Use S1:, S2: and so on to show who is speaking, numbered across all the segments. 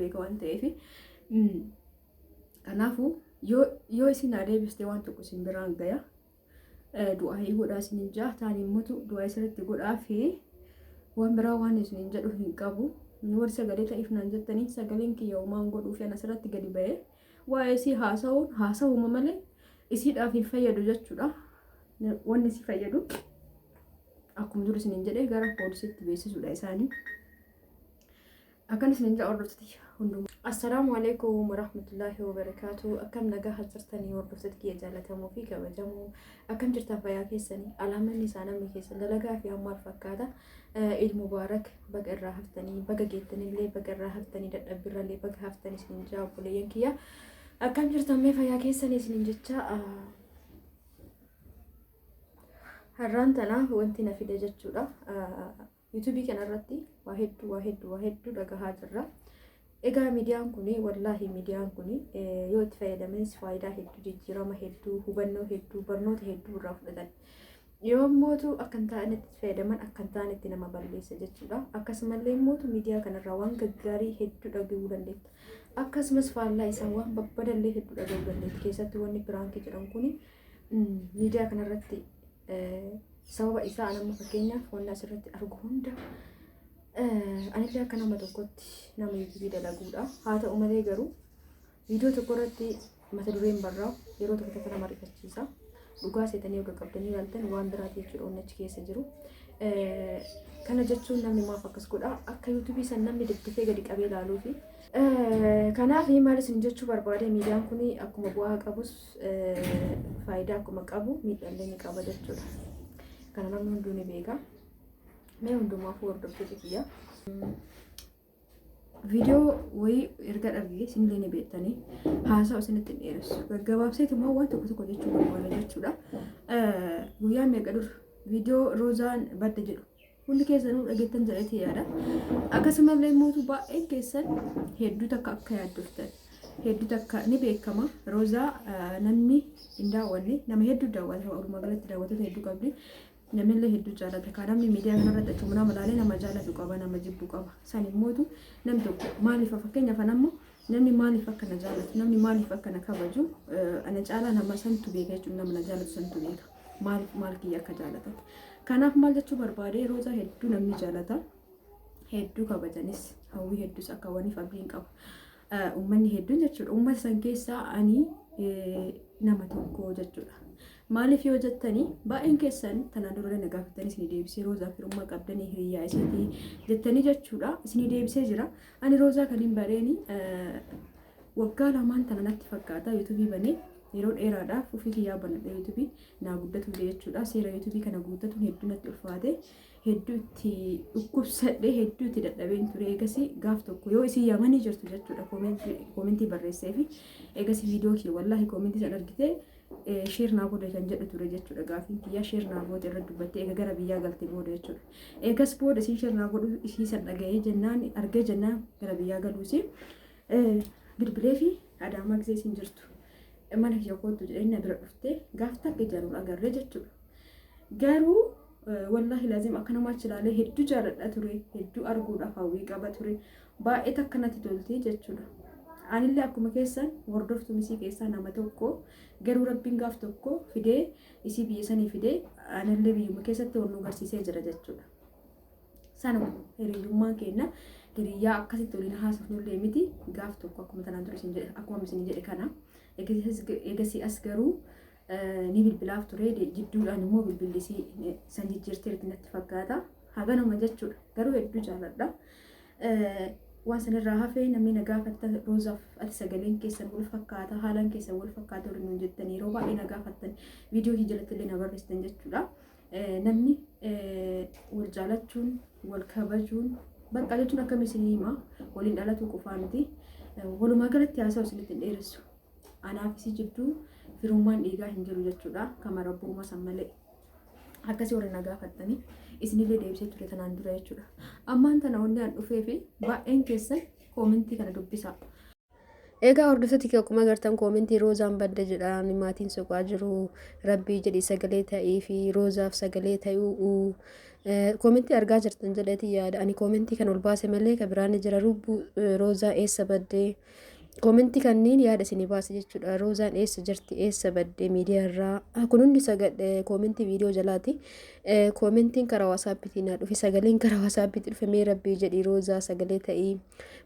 S1: beeka waan ta'eef. Kanaafuu yoo yoo isin naa deebiste waan tokko isin biraan gaya. Du'aayii godhaa isinin ja'a taan immotu du'aayii sirriitti godhaa fi waan biraa waan isinin jedhu hin qabu. Warri sagalee ta'iif naan jettanii sagaleen kiyya homaan godhuu fi ana asirratti gadi ba'ee waa'ee isii haasa'uun haasa'uma malee isiidhaaf hin fayyadu jechuudha. Wanni isii fayyadu akkuma dur isinin jedhee gara poolisiitti beeksisuudha isaanii. Akkan isinin jedha hordoftoota hundumaa. Assalaamu alaikum warahmatullaahi wabarakaatu. Akkam nagaa jirtanii hordoftoota kiyya jaallatamoo fi kabajamoo. Akkam jirtan fayyaa keessanii? Alaamanni isaa namni keessan dalagaa fi maal fakkaata? Eid Mubaarak baga irraa haftanii baga geettanillee baga irraa haftanii dadhabbirrallee baga haftanii isinin jaa obboleeyyan kiyya. Akkam jirtan mee fayyaa keessanii isinin jecha har'aan tana wanti na fide jechuudha. YouTube kana irratti waa hedduu waa hedduu waa hedduu dhagahaa jirra. Egaa miidiyaan kun wallaahi miidiyaan kun yoo itti fayyadamanis faayidaa hedduu jijjiirama hedduu hubannoo hedduu barnoota hedduu irraa fudhatan. Yoo mootu akka hin taanetti itti fayyadaman akka hin taanetti nama balleessa jechuudha. Akkasumallee mootu miidiyaa kanarraa waan gaggaarii hedduu dhagahuu dandeetta. Akkasumas faallaa isaa waan babbadallee hedduu dhagahuu dandeetta. Keessattuu wanni piraankii jedhamu kun miidiyaa kanarratti sababa isaa an amma fakkeenyaaf wanni asirratti argu hunda anillee akka nama tokkotti nama yuutuubii dalaguudha. Haa ta'u malee garuu viidiyoo tokko irratti mata dureen barraa'u yeroo tokko tokko nama rifachiisa. Dhugaa seetanii yoo qaqqabdanii ilaaltan waan biraati jechuudha wanni achi keessa jiru. Kana jechuun namni maaf akkas godha akka yuutuubii san namni daddafee gadi qabee ilaaluufi. Kanaaf maal isin jechuu barbaade miidiyaan kun akkuma bu'aa qabus faayidaa akkuma qabu miidhaallee ni qaba jechuudha. Kana namni hunduu ni beeka. Mee hundumaafuu hordoftoota kiyya. Viidiyoo wayii erga argee isinillee ni beektanii haasa'a isinitti hin dheeressu. Gaggabaabseetuma waan tokko tokko jechuu barbaada jechuudha. Guyyaa meeqa dura viidiyoo Roozaan badde jedhu Hundi keessanuu dhageettan jedheeti yaada. Akkasumallee mootu baay'een keessan hedduu takka akka yaaddoftan hedduu takka ni beekama. Roozaa namni hin daawwanne nama hedduu daawwata walumaa galatti daawwattoota hedduu qabdi. Namnillee hedduu jaalata. Kaa namni miidiyaa kanarratti achuma nama laalee nama jaalatu qaba nama jibbu qaba. San immootu namni tokko maaliif fakkeenyaaf anammoo namni maaliif akka na jaalatu namni maaliif akka na kabaju ana caalaa nama santu beeka jechuudha nama na jaalatu santu beeka. Maaliif maal kiyya akka jaalatan. Kanaaf maal jechuu barbaade Roozaa hedduu namni jaalata. Hedduu kabajanis hawwii hedduus akka waniif abdiin qaba. Uummanni hedduun jechuudha. Uummata san keessaa ani nama tokko jechuudha. Maaliif yoo jettanii baay'een keessan tanaan dura na gaafattanii isinii deebisee Roozaa firummaa qabdanii hiriyyaa isiitii jettanii jechuudha. Isinii deebisee jira. Ani Roozaa kan hin bareeni Waggaa lamaan tana natti fakkaata yuutubii banee yeroo dheeraadhaaf ofii kiyyaa banadhe yuutubii naa guddatu jechuudha. Seera yuutubii kana guuttatuun hedduu natti ulfaate hedduu itti dhukkubsadhe hedduu itti dadhabeen ture eegasii gaaf tokko yoo isii yamanii jirtu jechuudha koomentii barreessee fi eegasii viidiyoo kee wallaahi koomentii san argite sheer naa godhe kan jedhu ture jechuudha gaafiin kiyyaa sheer naa goote irra dubbattee eega gara biyyaa galte booda jechuudha. Eegas booda isiin sheer naa godhu isii san dhaga'ee jennaan argee jennaan gara biyyaa galuusi bilbilee fi Adaamaa gisee isin jirtu mana kiyya koottu jedhee na bira dhufte gaaf takka ijaan wal agarree jechuudha. Garuu wallaahi laazim akka nama achi ilaalee hedduu jaaladha ture hedduu arguudhaaf hawwii qaba ture baay'ee takka natti tolti jechuudha. Anillee akkuma keessan hordoftuu isii keessaa nama tokko garuu rabbiin gaaf tokko fidee isii biyya sanii fidee anillee biyyuma keessatti wal nu garsiisee jira jechuudha. Sanuma hiriyyummaan keenya hiriyyaa akkasitti waliin haasofnullee miti gaaf tokko akkuma tanaan dura isin jedhe akkuma isin jedhe kana eegasii as garuu ni bilbilaaf ture jidduudhaan immoo bilbilli isii san jijjiirteerti natti fakkaata haganuma jechuudha garuu hedduu jaaladha. Waan sanirraa hafee namni na gaafattan Roozaaf ati sagaleen keessan wal fakkaata haalaan keessan wal fakkaata waliin nuun jettan yeroo baay'ee na gaafattan viidiyoo kiyya jalatti illee na barreessitan jechuudha. Namni wal jaalachuun wal kabajuun bakka jechuun akkam isinii hima waliin dhalatuu qofaa miti. Walumaa galatti haasa'u isinitti hin dheeressu. Anaaf isii jidduu firummaan dhiigaa hin jiru jechuudha. Kama rabbuuma san malee. Akkasii warri na gaafattanii isinillee deebisee ture tanaan dura jechuudha. Ammaan tana wanni an dhufee fi baay'een keessan koomentii kana dubbisaa.
S2: Egaa hordoftoota kee, akkuma agartan koomentii "Roozaan badde" jedhaan maatiin soqaa jiru. "Rabbii jedhi sagalee ta'ii fi Roozaaf sagalee ta'uu" koomentii argaa jirtan jedheeti yaada. Ani koomentii kan ol baase malee kan biraan jira. "Lubbuu Roozaa, eessa baddee?" Koomentii kanneen yaada isinii baase jechuudha. Roozaan eessa jirti? Eessa baddee miidiyaa irraa? Kun hundi koomentii viidiyoo jalaati. Koomentiin karaa WhatsAppiitiin naa dhufe, sagaleen karaa WhatsAppiitti dhufe. "Mee Rabbii jedhii Roozaa sagalee ta'ii,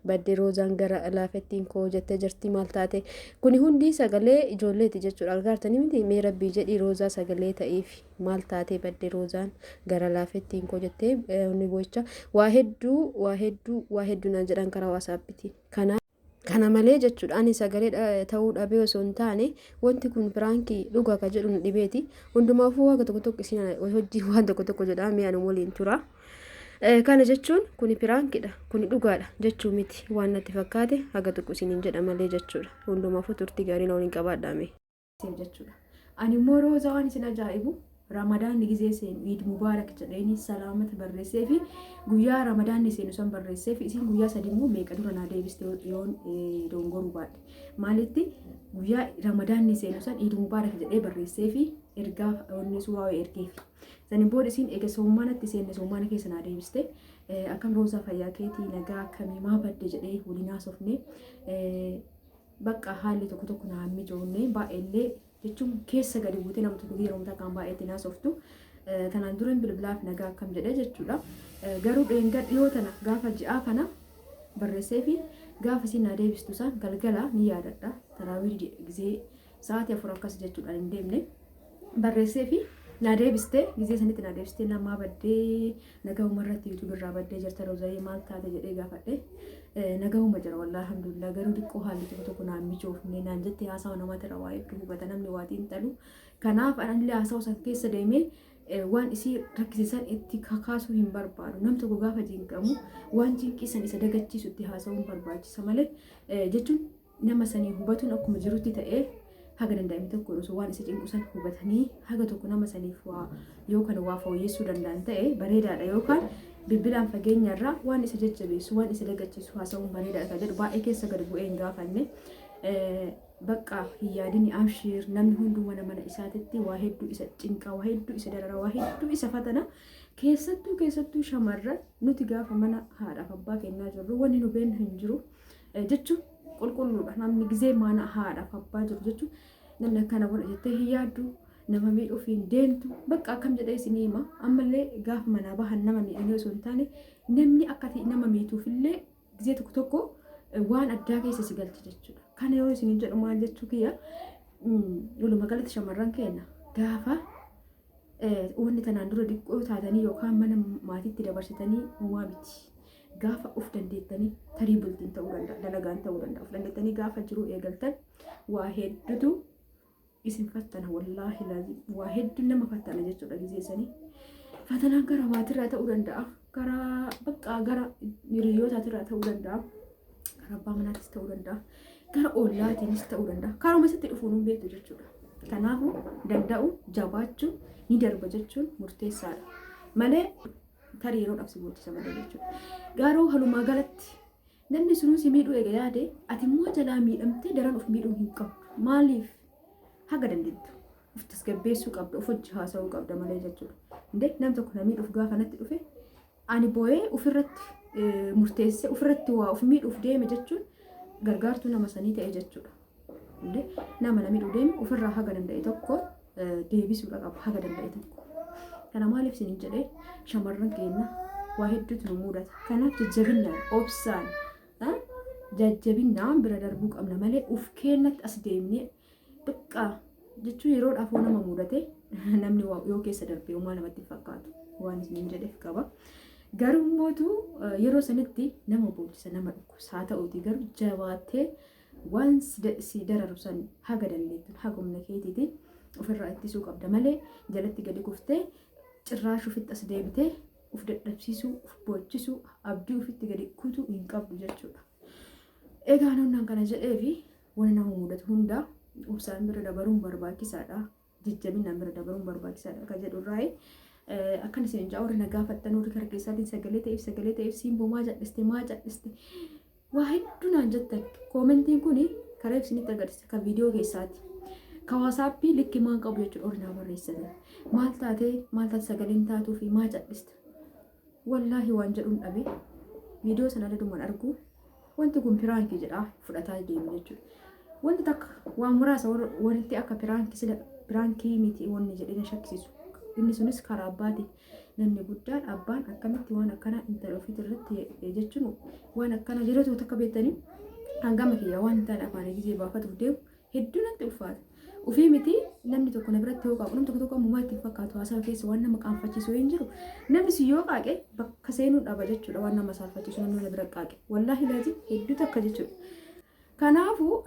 S2: baddee Roozaan, gara laafettiin koo" jettee jirti, maal taate? Kuni hundi sagalee ijoolleeti jechuudha. Argaartanii miti? "Mee Rabbii jedhii Roozaa sagalee ta'iif, maal taatee baddee Roozaan, gara laafettiin koo" jettee ni boo'icha. Waa hedduu, waa hedduu, waa hedduu naan jedhan karaa WhatsAppiitiin. Kana malee jechuudha, ani sagalee ta'uu dhabee osoo hin taane, wanti kun piraankii dhugaa ka jedhu nu dhibeeti. Hundumaafuu waaqa tokko tokko isin hojii waan tokko tokko jedhaa, mee anu waliin tura. Kana jechuun kuni piraankidha, kuni dhugaadha jechuu miti. Waan natti fakkaate haga tokko isiniin jedha malee jechuudha. Hundumaafuu turtii gaarii na waliin qabaadhaame.
S1: Jechuudha. Ani immoo Roozaa, waan isin ajaa'ibu, Ramadaanni gizee seenu "Iid Mubaarak" jedheeni salaamata barreessee fi guyyaa Ramadaanni seenu san barreessee fi isin guyyaa 3 immoo meeqa dura naa deebiste, yoon dongoruu baadhe. Maalitti guyyaa Ramadaanni seenu san "Iid Mubaarak" jedhee barreessee fi ergaa onni suuraa wayii ergeefi. Saniin booda isin eega soommanatti seenne soommana keessa naa deebiste. "Akkam Roozaa, fayyaa keetii, nagaa akkamii, maa badde?" jedhee waliin haasofne. Bakka haalli tokko tokko naa hin mijoofne baay'eellee jechuun keessa gadi buutee nama tokko yeroo takkaan baay'eetti naasoftu. Tanaan dura bilbilaaf "Nagaa akkam?" jedhee jechuudha. Garuu dheenga dhiyoo tana gaafa ji'aa kana barreessee fi gaafa isin naa deebistu isaan galgala ni yaadadha. Taraawii gizee sa'aatii 4 akkas jechuudhaan hin deemne. Barreessee fi naa deebiste. Gizee sanitti naa deebiste. "Namaa baddee, nagahuma irratti YouTube irraa baddee jirta Roozayee, maal taate?" jedhee gaafadhe. "Nagahuma jira wallaahi, alhamdulillah, garuu xiqqoo haalli tokko tokko naan mijoofne" naan jette. Haasawa namaatirra waa hedduu hubata namni, waa xiinxalu. Kanaaf anillee haasawa san keessa deemee waan isii rakkisiisan itti kakaasuu hin barbaadu. Nam tokko gaafa jinqamu waan jinqisan isa dagachiisu itti haasa'uun barbaachisa malee jechuun nama sanii hubatuun akkuma jirutti ta'ee, haga danda'ame tokko osoo waan isa cinqu san hubatanii haga tokko nama saniif waa yookaan waa fooyyessuu danda'an ta'e bareedaadha, yookaan bilbilaan fageenya irraa waan isa jajjabeessu, waan isa dagachiisu haasa'uun bareedaadha kan jedhu baay'ee keessa gadi bu'ee hin gaafanne. Bakka hin yaadini, abshiir, namni hunduu mana mana isaatitti waa hedduu isa cinqa, waa hedduu isa darara, waa hedduu isa fatana. Keessattuu keessattuu shamarran nuti gaafa mana haadhaaf abbaa kennaa jirru wanni nu beeknu hin jiru jechuun qulqulluudha. Namni gizee mana haadhaaf abbaa jiru jechuun namni akkana godha jettee hin yaaddu, nama miidhuuf hin deemtu. Bakka akkam jedhee isinii hima, ammallee gaafa manaa bahan nama miidhanii osoo hin taane, namni akka nama miituufillee gizee tokko tokko waan addaa keessa si galcha jechuudha. Kana yoo isin jedhu maal jechuu kiyya? Walumaa galatti shamarran keenya gaafa wanni tanaan dura xiqqoo taatanii yookaan mana maatiitti dabarsitanii homaa miti. Gaafa of dandeettanii, tarii bultiin ta'uu danda'a, dalagaan ta'uu danda'a, of dandeettanii gaafa jiruu eegaltan waa hedduutu isin fattana. Wallaahi laazim waa hedduu nama fattana jechuudha gizeessanii. Fatanaan karaa maatirraa ta'uu danda'a, karaa bakka gara hiriyootaatirraa ta'uu danda'a, karaa abbaa manaatis ta'uu danda'a, gara ollaatiinis ta'uu danda'a. Karuma isitti dhufuun hin beektu jechuudha. Kanaafuu danda'u jabaachuu, ni darba jechuun murteessaadha. Malee tarii yeroodhaaf si boochisa malee jechuudha. Garuu halumaa galatti namni sunuu si miidhuu eega yaade, ati immoo jalaa miidhamtee daran of miidhuu hin qabdu. Maaliif? Haga dandeettu of tasgabbeessuu qabda, of hojii haasa'uu qabda malee jechuudha. Indee nam tokko na miidhuuf gaafa natti dhufe ani boo'ee ofirratti murteessee ofirratti waa of miidhuuf deeme jechuun gargaartuu nama sanii ta'e jechuudha. Indee nama na miidhuu deeme ofirraa haga danda'e tokko deebisuudha qaba, haga danda'e tokko. Kana maaliif isin jedhee, shamarran keenya waa hedduutu nu mudata. Kanaaf jajjabinnaan, obsaan, jajjabinnaan bira darbuu qabna malee uf keenyatti as deemnee bakka jechuun yeroodhaaf yoo nama mudate, namni yoo keessa darbee homaa namatti fakkaatu waan isin jedheef qaba. Garuu mootu yeroo sanitti nama boochisa, nama dhukkubsa. Haa ta'uuti garuu jabaattee waan si dararu san haga dandeettu, haga humna keetiitiin ofirraa ittisuu qabda malee jalatti gadi kuftee cirraash ofitti as deebitee uf dadhabsiisuu, uf boochisuu, abdii ofitti gadi kutuu hin qabdu jechuudha. Egaa nonnaan kana jedhee fi waan nama mudatu hundaa obsaan bira dabaruun barbaachisaadha. Jajjabinaan bira dabaruun barbaachisaadha kan jedhu irraa akkan isin jaa warri na gaafattan, warri karaa keessaatiin sagalee ta'eef, sagalee ta'eef, "Simboo, maa cadhiste, maa cadhiste?" waa hedduu naan jettan. Koomentiin kuni Karaa isinitti agarsiisa kan viidiyoo keessaati. Ka WhatsAppii likki maan qabu jechuudha ol naa barreessatan. Maal taatee maal taate sagaleen taatuu fi maa cadhista. Wallaahi waan jedhuun dhabe viidiyoo sana adumaan argu wanti kun piraankii jedhaa fudhataa deemu jechuudha. Wanti takka waan muraasa walitti akka piraankii sila piraankii miti wanni jedhee na shakkisiisu. Inni sunis karaa abbaati. Namni guddaan abbaan akkamitti waan akkanaa intala ofiitti irratti jechuun waan akkanaa yeroo tokko beektanii hangama kiyya waan hin taane afaan gizee baafatuuf deemu hedduu natti ulfaata. Ufii miti namni tokko na biratti yoo qaaqu namni tokko tokko ammumaa itti fakkaatu haasawa keessa waan nama qaanfachiisu hin jiru. Namni si yoo qaaqe bakka seenuu dhaba jechuudha waan nama saalfachiisu namni na bira qaaqe. Wallaahi laati hedduu takka jechuudha. Kanaafuu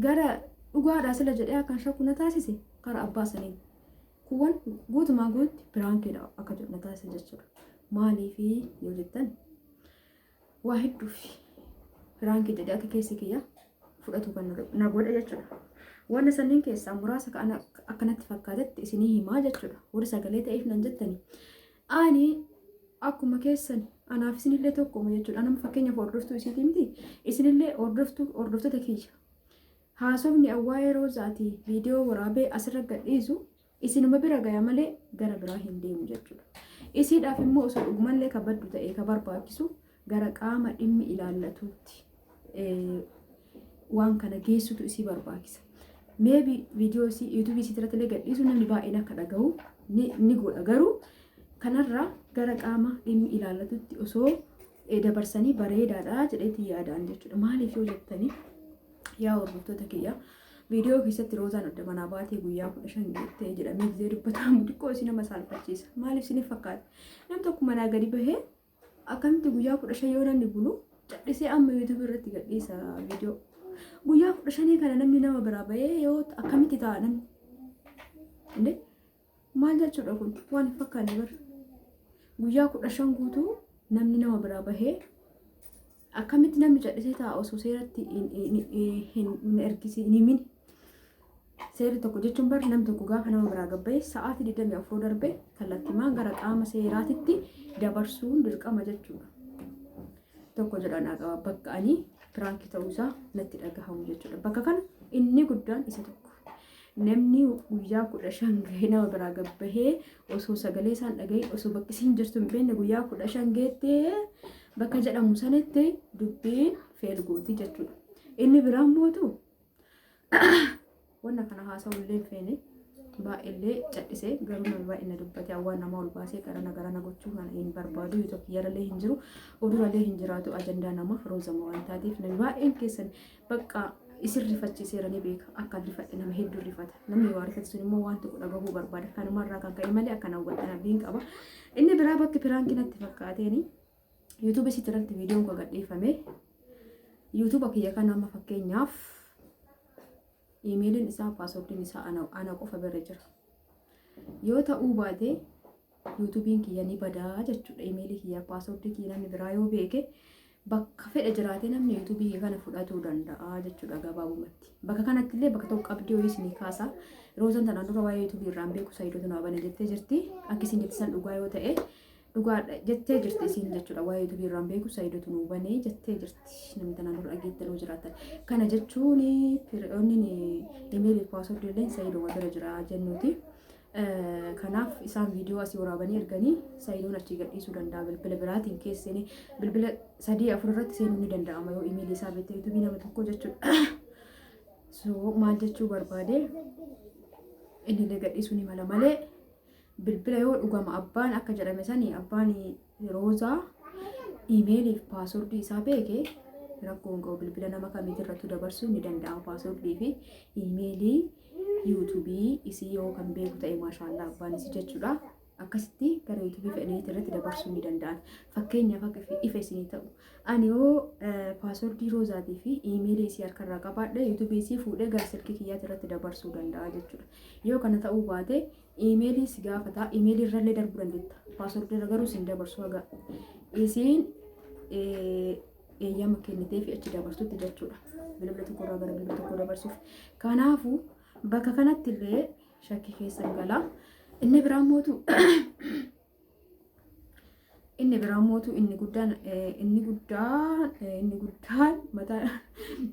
S1: gara dhugaadhaa sila jedhee akkan shakku na taasise karaa abbaa saniin. Kuwwan guutumaa guututti piraankiidha akka jedhu na taasise jechuudha. Maaliifi yoo jettan waa hedduufi piraankii jedhee akka keessi kiyya fudhatu kan na godhe jechuudha. Wanna sanniin keessaa muraasa akkanatti fakkaatetti isinii himaa jechuudha. Warri sagalee ta'eef nan jettani. Ani akkuma keessan anaaf isinillee tokkuma jechuudha. Anama fakkeenyaaf hordoftuu isiitii miti. Isinillee hordoftoota kiyya. Haasofni waa'ee Roozaatii viidiyoo waraabee asirra gadhiisu isinuma bira gaya malee gara biraa hin deemu jechuudha. Isiidhaaf immoo osoo dhugumallee ka baddu ta'ee ka barbaachisu gara qaama dhimmi ilaallatuutti waan kana geessutu isii barbaachisa. Maybe viidiyoo isii YouTubeii isii irratti illee gadhiisu namni baay'een akka dhagahu ni godha garuu kanarra gara qaama dhimmi ilaallatutti osoo dabarsanii bareedaadha jedheetti yaadaan jechuudha. Maaliif yoo jettanii yaa hordoftoota kiyya viidiyoo keessatti Roozaan adda manaa baatee guyyaa 15 geettee jedhamee gisee dubbatamu xiqqoo isin nama saalfachiisa. Maaliif isiniif fakkaata? Namni tokko manaa gadi bahee akkamitti guyyaa 15 yoo namni bulu cadhisee amma YouTubeii irratti gadhiisa viidiyoo. Guyyaa 15 kana namni nama biraa bahee yoo akkamitti ta'a namni? Indee maal jechuudha kun waan hin fakkaanne bara. Guyyaa 15 guutuu namni nama biraa bahee akkamitti namni cadhisee ta'a osoo seeratti hin ergisiin hin himin. Seerri tokko jechuun bar namni tokko gaafa nama biraa gabba'e sa'aatii 24 darbe kallattimaan gara qaama seeraatitti dabarsuun dirqama jechuudha. Tokko jedhaan qaba bakka ani piraankii ta'uusaa natti dhagahamu jechuudha. Bakka kana inni guddaan isa tokko. Namni guyyaa 15 gahee nama biraa gabbahee osoo sagalee isaan dhagahin osoo bakki isiin jirtu hin beekne guyyaa 15 geettee bakka jedhamu sanitti dubbiin feelgooti jechuudha. Inni biraan mootu wanna kana haasa'u illee hin feene baay'eellee cadhisee garuu nama baay'ee na dubbate waan nama ol baasee garana garana gochuu kana hin barbaadu yoo tokko yarallee hin jiru odurallee hin jiraatu ajandaa nama roozama waan taateef namni baay'een keessan bakka isin rifachiiseera ni beeka akka rifadhe nama hedduu rifata namni waa rifate sun immoo waan tokko dhagahuu barbaada kanumarraa kan ka'e malee akkana hubattan abdiin qaba. Inni biraa bakki piraankii natti fakkaateeni YouTube isitti irratti viidiyoon koo gadhiifame YouTube kiyya kana amma fakkeenyaaf iimeeliin isaa paaswordiin isaa ana qofa bira jira. Yoo ta'uu baate YouTubeiin kiyya ni badaa jechuudha. Iimeelii kiyya paaswordii kiyya namni biraa yoo beeke bakka fedhe jiraate namni YouTubeii kiyya kana fudhatuu danda'a jechuudha gabaabumatti. Bakka kanatti illee bakka tokko qabdii wayii isinii kaasa. Roozaan tanaan dura waa'ee YouTubeii irraan beeku Saayidootu naa bane jettee jirti. Akka isin jettisan dhugaa yoo ta'e dhugaadha jettee jirti isiin jechuudha. Waa'ee YouTubeii irraan beeku Saayidootu nuu bane jettee jirti. Namni tanaan dura dhageettan yoo jiraatan. Kana jechuun onni iimeelii paaswordii illee Saayidoo bira jira jennuuti. Kanaaf isaan viidiyoo asii waraabanii erganii Saayidoon achii gadhiisuu danda'a. Bilbila biraatiin keessanii bilbila sadii afur irratti seenuu ni danda'ama yoo iimeelii isaa beekte YouTubeii nama tokko jechuudha. So maal jechuu barbaade inni illee gadhiisuu ni mala malee bilbila yoo dhugama abbaan akka jedhame sanii abbaan Roozaa iimeeliif paaswordii isaa beeke rakkoon qabu bilbila nama kamiitirrattuu dabarsuu ni danda'ama paaswordii fi iimeelii YouTubeii isii yoo kan beeku ta'e maashaallaa abbaan isii jechuudha. Akkasitti gara YouTubeii fedhaniitti irratti dabarsuu ni danda'an. Fakkeenyaaf akka ifa isinii ta'u. Ani yoo paaswordii Roozaatii fi iimeelii isii harkarraa qabaadhe YouTubeii isii fuudhee gara silkii kiyyaatti irratti dabarsuu danda'a jechuudha. Yoo kana ta'uu baate iimeelii si gaafata. Iimeelii irrallee darbuu dandeetta. Paaswordii irra garuu sin dabarsu haga isiin eeyyama kennitee fi achi dabarsutti jechuudha. Bilbila tokkorraa gara bilbila tokko dabarsuuf. Kanaafuu bakka kanatti illee shakkii keessan gala. Inni biraan mootu inni guddaan inni guddaan inni guddaan mataa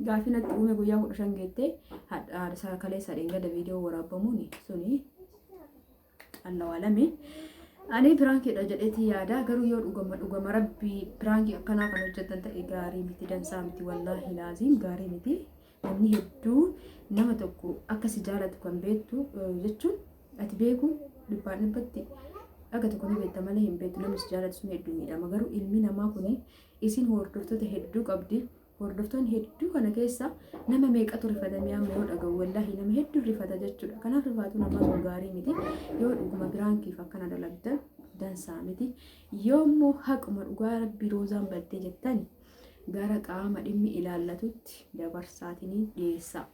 S1: Gaafii natti uume guyyaa 15 geettee haadha kaleessa dheengadda viidiyoo waraabbamuun suni allawaalame. Ani piraankiidha jedheetii yaada, garuu yoo dhugama dhugama rabbii piraankii akkanaa kan hojjetan ta'e gaarii miti, dansaa miti, wallaahi laaziim gaarii miti. Namni hedduu nama tokko akka si jaalatu kan beektu jechuun ati beeku dhibbaan dhibbatti dhaga tokko ni beekta malee hin beektu, namni si jaalatu sun hedduu miidhama. Garuu ilmi namaa kun isin hordoftoota hedduu qabdi. Hordoftoonni hedduu kana keessa nama meeqatu rifatamee amma yoo dhaga'u, wallaahi nama hedduu rifata jechuudha. Kanaaf rifaatu namaa sun gaarii miti. Yoo dhuguma piraankiif akkana dalagdan dansaa miti. Yoo immoo haquma dhugaa rabbii Roozaan baddee jettan gara qaama dhimmi ilaallatutti dabarsaatiin dhiyeessaa.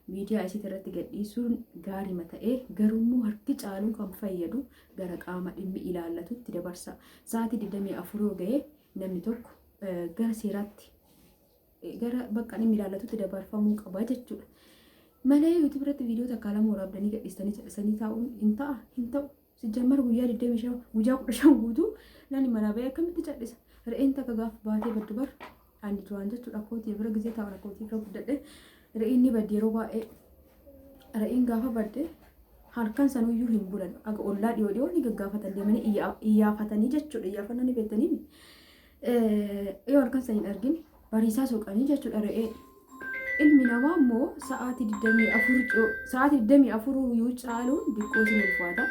S1: Miidiyaa isiit irratti gadhiisuun gaariima ta'ee, garuummoo harki caaluun kan fayyadu gara qaama dhimmi ilaallatutti dabarsa. Sa'aatii 24 yoo ga'e namni tokko gara seeraatti, gara bakka dhimmi ilaallatutti dabarfamuu qaba jechuudha. Malee YouTube irratti viidiyoo takka lama waraabdanii gadhiistanii callisanii taa'uun hin ta'a, hin ta'u. Sijjammar guyyaa 25, guyyaa 15 guutuu namni manaa bahee akkamitti cal'isa? Re'een takka gaaf baatee baddu bar ani duraan jechuudha kootii bira gizee taa'u kootii bira guddadhe, re'een ni baddi yeroo baay'ee. Re'een gaafa badde halkan sanuyyuu hin bulan. Aga ollaa dhiyoo dhiyoo ni gaggaafatan, deemanii iyyaafatanii jechuudha. Iyyaafannaa ni beektanii. Yoo halkan san hin argin bariisaa soqanii jechuudha re'ee. Ilmi namaa immoo sa'aatii 24, sa'aatii 24 iyyuu caaluun diqqoo isin ulfaata.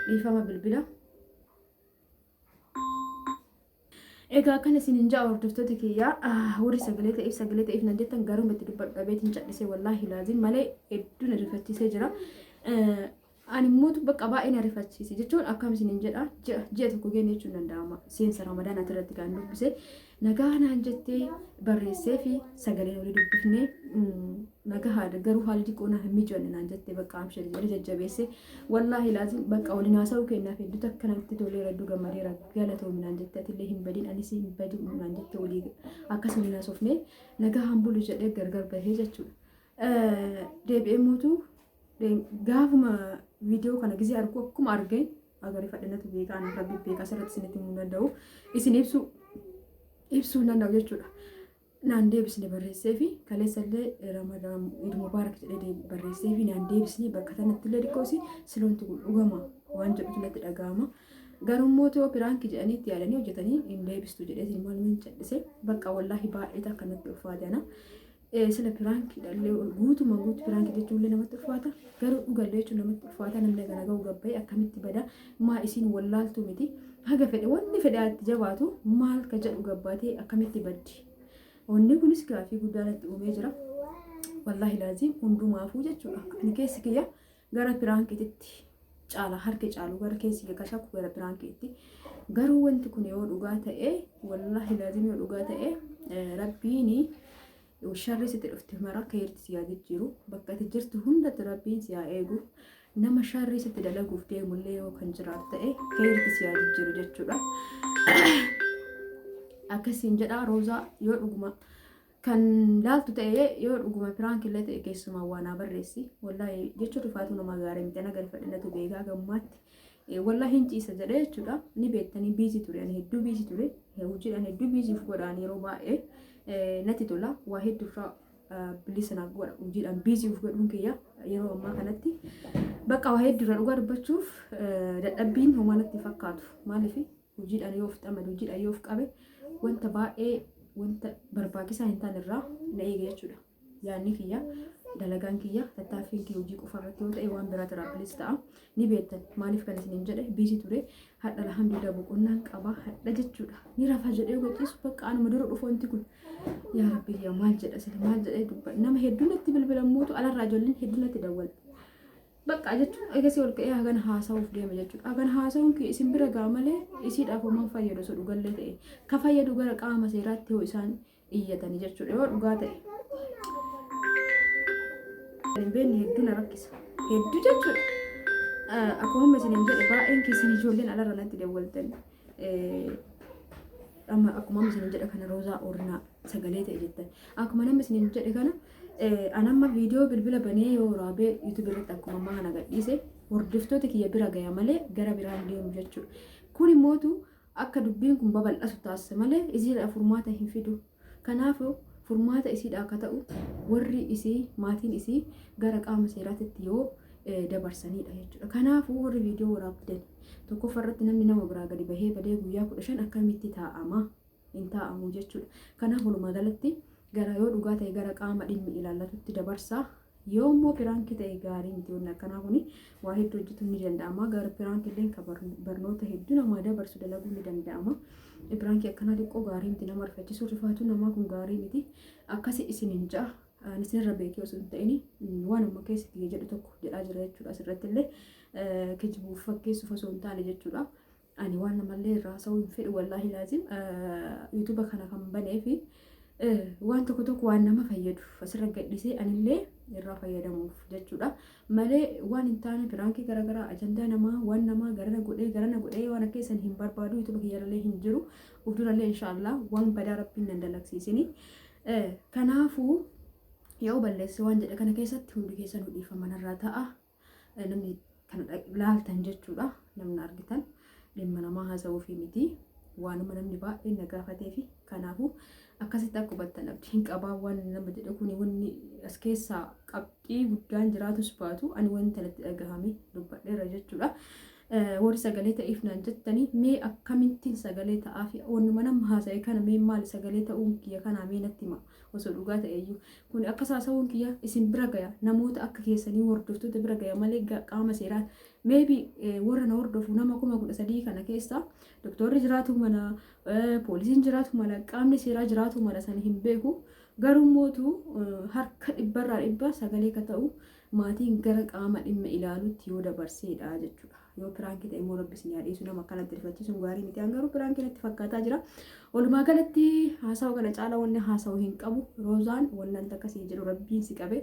S1: Dhiifama, bilbila. Egaa akkana isin hin ja'a, hordoftoota kiyyaa, warri sagalee ta'eef sagalee ta'eef nan jettan, garuu itti dubbadhu dhabeetiin callisee, wallaahi laazim malee hedduu na rifachiisee jira. Ani immoo bakka baay'ee na rifachiise jechuun akkam isin hin jedha, ji'a tokko geenye jechuun danda'ama. Seensa Ramadaanaa irratti kan dubbise nagaa naan jettee barreessee fi sagaleen olii dubbifnee, nagaa garuu haalli xiqqoo na hin mijoonne naan jettee, bakka amshee jedhee jajjabeesse. Wallaahi laazim bakka waliin haasa'uu kennaaf hedduu takka namatti toleera, hedduu gammadeera, galatoomi naan jette, atillee hin badin anis hin badu naan jette, walii akkas waliin haasofnee nagaa hambulu jedhee gargar bahee jechuudha. Deebi'ee mootuu gaafuma viidiyoo kana gisee argu akkuma argeen agarifadhe, natu beekaa, anaaf rabbi beekaa, asirratti isinitti himuu danda'u, isin ibsuu hin danda'u jechuudha. Naan deebisne barreessee fi kaleessallee Ramadaan Iid Mubaarak jedhee barreessee fi naan deebisne. Bakka kanatti illee xiqqoosi siloonti kun dhugama waan jedhutu natti dhaga'ama. Garuu immoo yoo piraankii jedhanii itti yaadanii hojjetanii hin deebistu jedhee maalumaan cal'ise. Bakka wallaahi baay'ee takka natti ulfaate ana. Sila piraankiidha illee, guutumaan guutu piraankii jechuun illee namatti ulfaata, garuu dhugallee jechuun namatti ulfaata. Namni kana ga'u gabbayee akkamitti bada? Maa isiin wallaaltu miti, haga fedhe wanni fedhe itti jabaatu maal ka jedhu gabbaatee akkamitti baddi? Wanni kunis gaafii guddaa natti uumee jira, wallaahi laaziim hundumaafuu jechuudha. Ani keessi kiyya gara piraankiititti caala, harki caalu gara keessi kiyya shakku gara piraankiitti. Garuu wanti kun yoo dhugaa ta'e, wallaahi laaziim yoo dhugaa ta'e, rabbiini sharri sitti dhufte mara keerti si haa jijjiiru, bakka ati jirtu hundatti rabbiin si haa eegu, nama sharri sitti dalaguuf deemullee yoo kan jiraatu ta'e keerti si haa jijjiiru jechuudha. Akkasiin jedha. Roozaa, yoo dhuguma kan laaltu ta'e, yoo dhuguma piraankillee ta'e, keessumaa waa naa barreessi. Wallaahi jechuun rifaatu nama gaarii miti, ana gadi fadhinatu beekaa gammaatti. Wallaahi hin ciisa jedhee jechuudha. Ni beektanii, busy ture, ani hedduu busy ture, hojiidhaan hedduu busy of godhaan. Yeroo baay'ee natti tola, waa hedduurraa bilisa naaf godha hojiidhaan busy of godhuun kiyya. Yeroo ammaa kanatti bakka waa hedduurra dhugaa dubbachuuf dadhabbiin homaa natti fakkaatu. Maaliif hojiidhaan yoo of xamade, hojiidhaan yoo of qabe, wanta baay'ee wanta barbaachisaa hin taane irraa na eega jechuudha. Yaadni kiyya, dalagaan kiyya, tattaaffiin kiyya hojii qofa irratti yoo ta'e waan biraa irraa bilisa ta'a. Ni beektan maaliif kan isiniin jedhe, busy ture. Hadha alhamdulillah boqonnaan qaba hadha jechuudha. Ni rafa jedhee gochiisu bakka anuma dura dhufu wanti kun. Yaa rabbi yaa maal jedha sila, maal jedhee dubba? Nama hedduu natti bilbilamuutu alarraa, ijoolleen hedduu natti dawwala. Bakka jechuun egasii ol ka'ee hagana haasa'uuf deema jechuudha. Hagana haasa'uun kee isin bira ga'a malee isiidhaaf homaan fayyadu osoo dhugallee ta'e. Ka fayyadu gara qaama seeraatti yoo isaan iyyatanii jechuudha, yoo dhugaa ta'e. Hin beekne hedduu na rakkisa. Hedduu jechuudha. Akkuma isin hin jedhe, baay'een keessan ijoolleen alarra natti dawwaltan. Amma akkuma isin hin jedhe kana, Roozaa Ornaa sagalee ta'e jettan. Akkuma namni isin hin jedhe kana, anamma viidiyoo bilbila banee yoo waraabee YouTube irratti akkuma ammaa kana gadhiise hordoftoota kiyya bira gaya malee gara biraan deemu jechuudha. Kun immootu akka dubbiin kun babal'atu taasisa malee isiidha furmaata hin fidu. Kanaafuu Furmaata isiidha akka ta'u warri isii maatiin isii gara qaama seeraatitti yoo dabarsanidha jechuudha. Kanaafuu warri viidiyoo waraabdan tokkoffaa irratti namni nama biraa gadi bahee badee guyyaa 15 akkamitti taa'ama? Hin taa'amu jechuudha. Kanaaf walumaa galatti gara yoo dhugaa ta'e gara qaama dhimmi ilaallatutti dabarsaa. Yoo immoo piraankii ta'e gaarii miti, wanni akkanaa kuni waa hedduu hojjetuun ni danda'ama. Gara piraankii illee kan barnoota hedduu namaa dabarsu dalaguun ni danda'ama. Piraankii akkanaa xiqqoo gaarii miti, nama rifachiisuu, rifaatuun namaa kun gaarii miti. Akkasi isin hin ja'a. Ani isinirra beekee osoo hin ta'in waan amma keessa kiyya jedhu tokko jedhaa jira jechuudha. Asirratti illee kijibuuf fakkeessuuf osoo hin taane jechuudha. Ani waan namallee irraa haasa'uu hin fedhu, wallaahi laazim. YouTube kana kan banee fi waan tokko tokko waan nama fayyadu asirra gadhiisee anillee irraa fayyadamuuf jechuudha. Malee waan hin taane piraankii garaagaraa, ajandaa namaa, waan namaa garana godhee garana godhee waan akka isaan hin barbaadu. YouTube kiyyarallee hin jiru. Uf durallee inshaallah waan badaa Rabbiin nan dalagsiisini. Kanaafuu yoo balleesse waan jedhe kana keessatti hundi keessanuu dhiifama narraa ta'a. Namni kana laaltan jechuudha. Namni argitan dhimma namaa haasa'uufi miti. Waanuma namni baay'een na gaafatee fi kanaafuu akkasitti akka hubattan abdiin qabaa. Waan nama jedhe kuni wanni as keessaa qabxii guddaan jiraatus baatu ani wanta natti dhagahame dubbadheera jechuudha. Warri sagalee ta'eef naan jettanii, mee akkamittiin sagalee ta'aa fi wannuma nama haasa'e kana mee maali sagalee ta'uun kiyya kanaa mee natti hima? Osoo dhugaa ta'e iyyuu kun akkas haasa'uun kiyya isin bira gaya, namoota akka keessanii hordoftoota bira gaya malee qaama seeraa maybe warra na hordofu nama 13,000 kana keessa doktorri jiraatu mala, poolisiin jiraatu mala, qaamni seeraa jiraatu mala, san hin beeku. Garuu mootu harka dhibbarraa dhibba sagalee ka ta'u maatiin gara qaama dhimma ilaalutti yoo dabarseedha jechuudha. Yoo piraankii ta'e immoo Rabbi isin yaadhiisu, nama akkanatti rifachiisuun gaarii miti. Garuu piraankii natti fakkaataa jira. Walumaa galatti haasawa kana caala wanni haasawu hin qabu. Roozaan wannan akkasii jedhu, Rabbiin si qabe,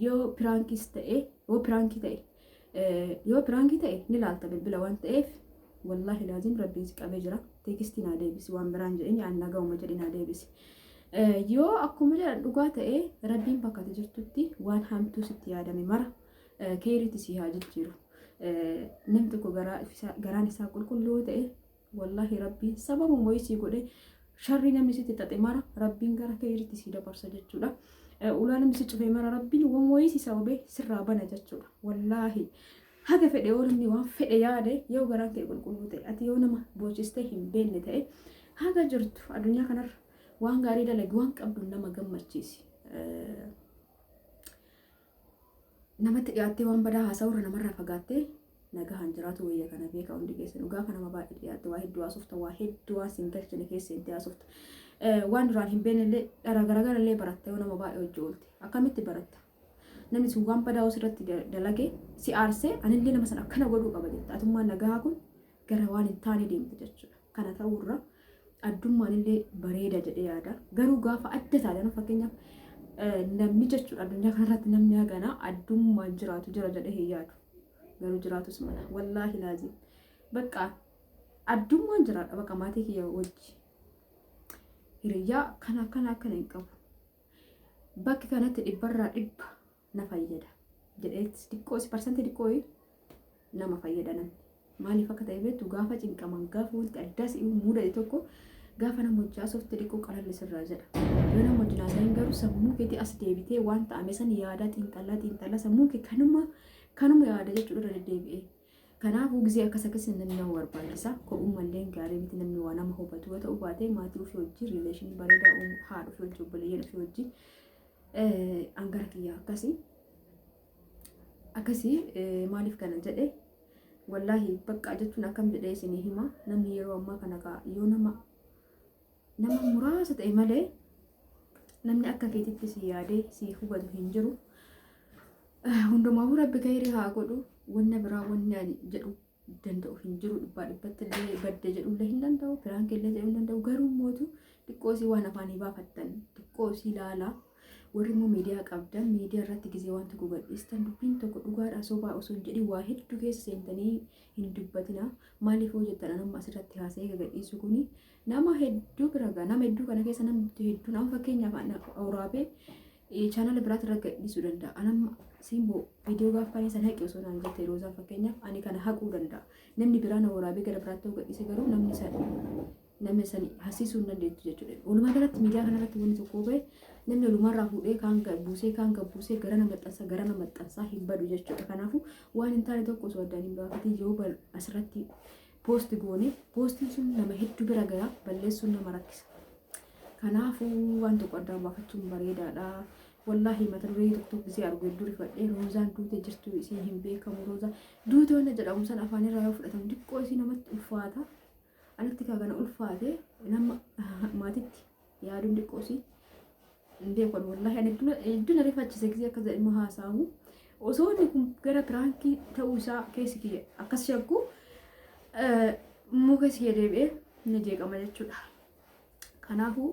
S1: yoo piraankiis ta'e, yoo piraankii ta'e, yoo piraankii ta'e ni laalta bilbila waan ta'eef, wallaahi laazim Rabbiin si qabee jira. Teekistii naa deebisi, waan biraan jedhini an naga'uma jedhi naa deebisi. Yoo akkuma jedhan dhugaa ta'e, Rabbiin bakka ati jirtutti waan hamtuu sitti yaadame mara keeriitti si haa jijjiiru. Namni tokko garaan isaa qulqulluu ta'e, wallaahi Rabbiin sababa mo'isii godhe sharri namni sitti xaxe mara Rabbiin gara keeriitti si dabarsa jechuudha. Ulaa namni si cufe mara Rabbiin mo'isii sababee sirraa bana jechuudha. Wallaahi haga fedhe yoo namni waan fedhe yaade, yoo garaan kee qulqulluu ta'e, ati yoo nama boocistee hin beekne ta'e, haga jirtu addunyaa kanarra waan gaarii dalagi, waan qabdu nama gammachiisi. Namatti dhiyaattee waan badaa haasa'urra namarraa fagaattee nagahaan jiraatu wayya. Kana beeka hundi keessan. Gaafa nama baay'ee dhiyaatte waa hedduu haasofta, waa hedduu waan siin galchine keessa itti haasofta. Waan duraan hin beekne illee dhara garagara illee baratta. Yoo nama baay'ee hojii oolte akkamitti baratta? Namni sun waan badaa osirratti dalage si aarsee, anillee nama sana akkana godhuu qaba jetta. Atummaan nagahaa kun gara waan hin taane deemte jechuudha. Kana ta'uurra addummaan illee bareeda jedhee yaada. Garuu gaafa adda taate, fakkeenyaaf namni jechuudha, addunyaa kanarratti namni hagana addummaan jiraatu jira jedhee hin yaadu. Garuu jiraatus mala. Wallaahi laazim. Bakka addummaan jiraadha, bakka maatii kiyya wajji. Hiriyyaa kana akkana akkana hin qabu. Bakki kanatti dhibbarraa dhibba na fayyada jedhee xiqqoo parsantii xiqqoo nama fayyada namni. Maaliif akka ta'e beektu? Gaafa cinqaman, gaafa wanti addaa si mudate tokko, gaafa nama hojii haasofte xiqqoo qalalli sirraa jedha. Yoo nama wajjin haasa'in garuu sammuu keetii as deebitee waan ta'ame san yaadaa xiinxallaa xiinxallaa sammuu kee kanuma kanuma yaada jechuudha irra deddeebi'ee. Kanaafuu gisee akkas akkasii namni nama barbaachisa. Kophummallee gaarii miti, namni waa nama hubatu yoo ta'u baate maatii ofii wajjin relation bareedaa uumu, haadha ofii wajjin, obboleeyyan ofii wajjin hangara kiyya akkasii. Akkasii maaliif kana jedhe? Wallaahi bakka jechuun akkam jedhee isinii hima, namni yeroo ammaa kana yoo nama muraasa ta'e malee namni akka keetitti si yaadee si hubatu hin jiru. Hundumaafuu Rabbi khayrii haa godhu. Wanna biraa wanni ani jedhu danda'u hin jiru. Dhibbaa dhibbatti illee badde jedhullee hin danda'u. Piraankii illee jedhuu hin danda'u. Garuu mootu xiqqoo isii waan afaanii baafattan xiqqoo isii ilaalaa. Warri immoo miidiyaa qabdan, miidiyaa irratti gizee waan tokko gadhiistan dubbiin tokko dhugaadha sobaa osoo hin jedhin waa hedduu keessa seentanii hin dubbatina. Maaliif hoo jettan, amma asirratti haasa'ee gadhiisu kuni nama hedduu bira ga'a. Nama hedduu kana keessa namni hedduu nama fakkeenyaaf waraabee chaanala biraatti irra gadhiisuu danda'a. Anamma simboo viidiyoo gaafa kan san haqi osoo naan jette Roozaan, fakkeenyaaf ani kana haquu danda'a. Namni biraa na waraabee gara biraatti yoo gadhiise garuu namni san nama sani hasiisuu hin dandeettu jechuudha. Walumaa galatti miidiyaa kanarratti wanti tokko bahe Namni olumarraa fuudhee kaan buusee kaan gabbuusee gara nama maxxansa gara nama maxxansaa hin badu jechuudha. Kanaafuu waan hin taane tokko osoo addaan hin baafatin yoo asirratti post goone, poostiin sun nama hedduu bira gaha, balleessuun nama rakkisa. Kanaafuu waan tokko addaan baafachuun bareedaadha. Wallaahi mata duree tokko tokko gisee argu hedduu rifadhee. Roozaan duute jirtu isiin hin beekamu. Roozaa duute wanna jedhamu san afaan irraa yoo fudhatamu xiqqoo isii namatti ulfaata. Anatti kaa kana ulfaate nama maatitti yaaduun xiqqoo isii hin beekan. Wallaahi ani hedduu na rifaachise gisee akkas jedhama haasa'amu. Osoo inni kun gara piraankii ta'uu isaa keessi kiyya akkas shakku immoo keessi kiyya deebi'ee ni jeeqama jechuudha. Kanaafuu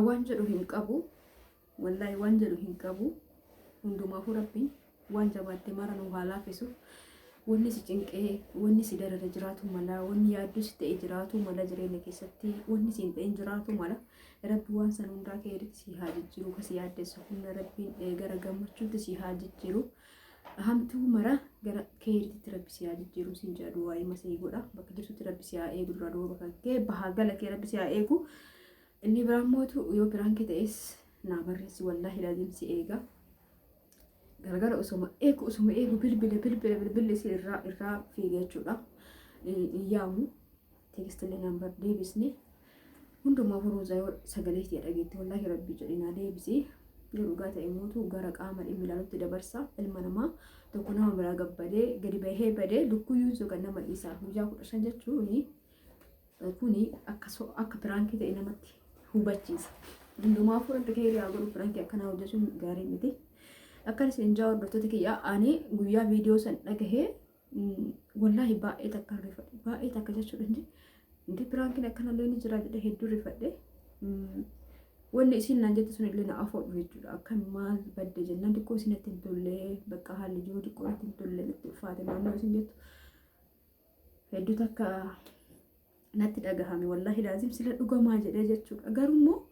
S1: waan jedhu hin qabu. Wallaahi waan jedhu hin qabu. Hundumaafuu Rabbiin waan jabaatte mara nu haa laaffisu. Wanni si cinqee, wanni si darare jiraatu mala, wanni yaadduu si ta'e jiraatu mala jireenya keessatti, wanni si hin ta'in jiraatu mala. Rabbi waan san hundaa keeritti si haa jijjiiru, ka si yaaddessu hunda Rabbiin gara gammachuutti si haa jijjiiru. Hamtuu mara gara keeritti Rabbi si haa jijjiiru siin jedha, du'aa masii godha. Bakka jirtutti Rabbi si haa eegu, dura duuba bakka kee bahaa gala kee Rabbi si haa eegu. Inni biraan mootu yoo piraankii ta'es naa barreessi, wallaahi laazim si eega. Galgala osoma eegu osoma eegu bilbile bilbile bilbilli isii irraa irraa fiige jechuudha. Hin yaamu. Teekstillee naan bar deebisne. Hundumaa Roozaa yoo sagalee ishee dhageetti, wallaahi Rabbii jedhi naa deebisi. Yoo dhugaa ta'e mootu gara qaama dhimmi ilaalutti dabarsa. Ilma namaa tokko nama biraa gabbadee gadi bahee badee lukkuyyuun sun kan nama dhiisa. Guyyaa 15 jechuun kuni akka akka piraankii ta'e namatti hubachiisa. Hundumaafuu Rabbi kee haa godhu, piraankii akkanaa hojjechuun gaarii miti. Akkan isin jaa hordoftoota kiyya, ani guyyaa viidiyoo san dhagahee wallaahi baay'ee takka rifadhe, baay'ee takka jechuudha. Inti piraankiin akkanallee ni jira jedhee hedduu rifadhe. Wanni isin naan jette sun illee na afoo dhufe jechuudha. Akkam maal badde jennaan xiqqoo isin natti hin tolle, bakka haalli jiru xiqqoo natti hin tolle, natti ulfaate naannoo isin jettu hedduu takka natti dhagahame. Wallaahi laazim sila dhugamaa jedhee jechuudha. Garuu immoo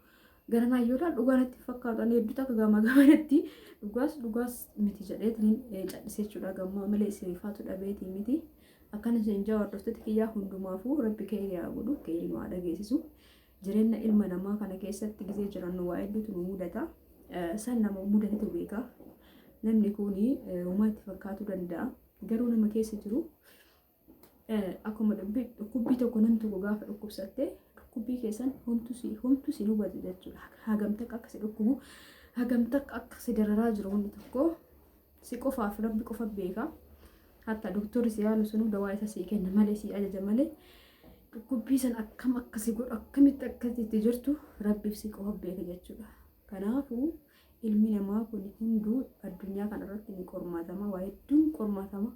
S1: gara naayyoodhaan dhugaa natti fakkaatu, ani hedduu takka gama gamanatti dhugaas dhugaas miti jedheetiin callisee jechuudha. Gammaa malee isiniifaatu dhabeetii miti. Akkana isin jaa hordoftoota kiyyaa, hundumaafuu Rabbi keerii haa godhu, keerii nu haa dhageessisu. Jireenya ilma namaa kana keessatti gizee jirannu waa hedduutu nu mudata. San nama mudatetu beeka. Namni kun uumaa itti fakkaatuu danda'a. Garuu nama keessa jiru akkuma dhukkubbii tokko, namni tokko gaafa dhukkubsatte dhukkubbii keessan homtuu si hubatu jechuudha. Hagam takka akka si dhukkubu, hagam takka akka si dararaa jiru wanni tokko si qofaaf Rabbi qofa beeka. Hatta doktorri si yaalu sunuu dawaa isa sii kenna malee, si ajaja malee, dhukkubbii san akkam akka si godhu, akkamitti akka itti jirtu Rabbiif si qofa beeka jechuudha. Kanaafuu ilmi namaa kun hunduu addunyaa kanarratti ni qormaatama. Waa hedduun qormaatama.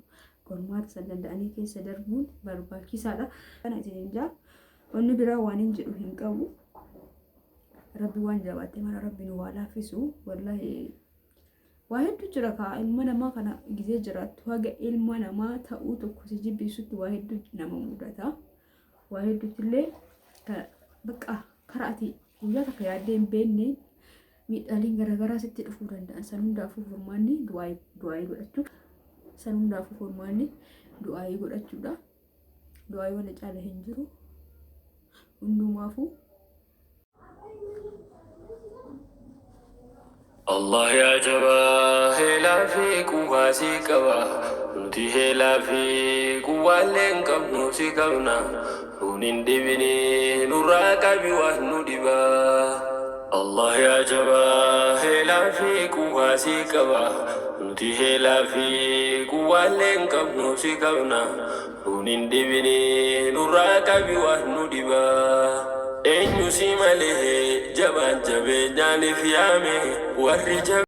S1: Qormaata san danda'anii keessa darbuun barbaachisaadha. Kana isin jaa, wanni biraa waan hin jedhu hin qabu. Rabbi waan jabaatte mara Rabbi nu waa laaffisu. Wallaahi waa hedduu jira kaa, ilma namaa kana gizee jiraattu haga ilma namaa ta'uu tokko si jibbisutti waa hedduu nama mudata. Waa hedduutti illee bakka karaa ati guyyaa takka yaaddee hin beekne miidhaaleen garaagaraa sitti dhufuu danda'an. San hundaafuu furmaanni du'aayii godhachuu. San hundaafuu furmaanni du'aayii godhachuudha. Du'aayii wanta caala hin jiru. Hundumaafuu.
S3: Allah yaa jabaa heelaa fi quwwaa si qaba. Nuti heelaa fi quwwaallee hin qabnu, si qabna. Nuun hin dhibini, nurraa qabi waan nu dhibaa. Allah yaa jabaa heelaa fi quwwaa si qaba. Nuti heelaa fi quwwaallee hin qabnu, si qabna. Nuun hin dhibini, nurraa qabi waan nu dhibaa. Eenyu si malee jabaan jabeenyaaniif yaame warri jabaa.